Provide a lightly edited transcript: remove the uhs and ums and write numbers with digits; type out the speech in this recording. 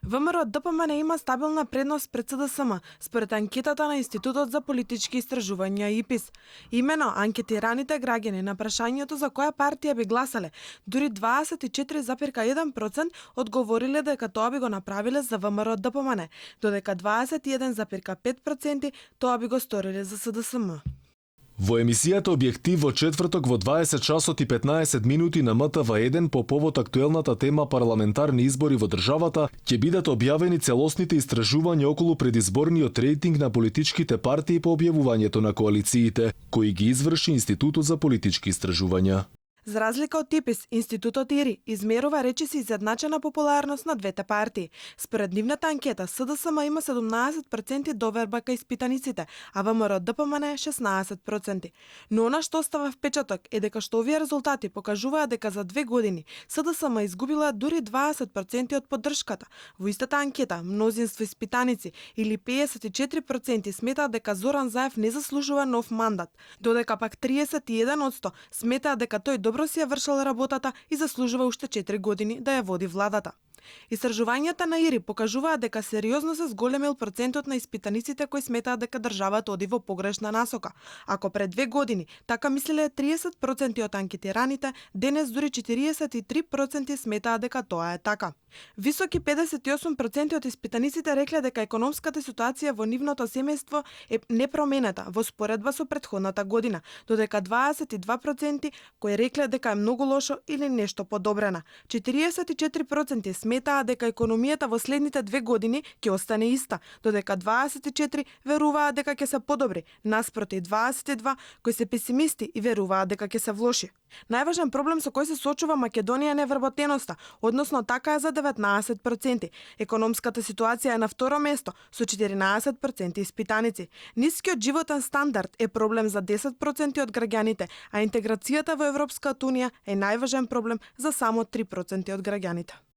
ВМРО ДПМН има стабилна предност пред СДСМ, според анкетата на Институтот за политички истражувања ИПИС. Имено анкетираните граѓани на прашањето за која партија би гласале, дури 24,1% одговориле дека тоа би го направиле за ВМРО ДПМН, додека 21,5% тоа би го сториле за СДСМ. Во емисијата Објектив во четврток во 20 часот и 15 минути на МТВ1 по повод актуелната тема парламентарни избори во државата ќе бидат објавени целосните истражувања околу предизборниот рейтинг на политичките партии по објавувањето на коалициите, кои ги изврши Институтот за политички истражувања. За разлика од ТИПИС, Институтот ИРИ измерува речиси изедначена популарност на двете партии. Според нивната анкета, СДСМ има 17% доверба кај испитаниците, а ВМРО ДПМН 16%. Но она што остава впечаток е дека што овие резултати покажуваат дека за 2 години СДСМ изгубила дури 20% од поддршката. Во истата анкета, мнозинство испитаници или 54% сметаат дека Зоран Заев не заслужува нов мандат, додека пак 31% сметаат дека тој добро си ја вршил работата и заслужува уште 4 години да ја води владата. Истражувањата на ИРИ покажуваат дека сериозно се зголемил процентот на испитаниците кои сметаат дека државата оди во погрешна насока. Ако пред 2 години така мислеле 30% од анкетираните, денес дури 43% сметаат дека тоа е така. Високи 58% од испитаниците рекле дека економската ситуација во нивното семејство е непроменета во споредба со претходната година, додека 22% кои рекле дека е многу лошо или нешто подобрена. 44% сметаа дека економијата во следните 2 години ќе остане иста, додека 24 веруваат дека ќе се подобри, наспроти 22 кои се песимисти и веруваат дека ќе се влоши. Најважен проблем со кој се соочува Македонија е невработеноста, односно така е за 19%. Економската ситуација е на второ место со 14% испитаници. Нискиот животен стандард е проблем за 10% од граѓаните, а интеграцијата во Европската унија е најважен проблем за само 3% од граѓаните.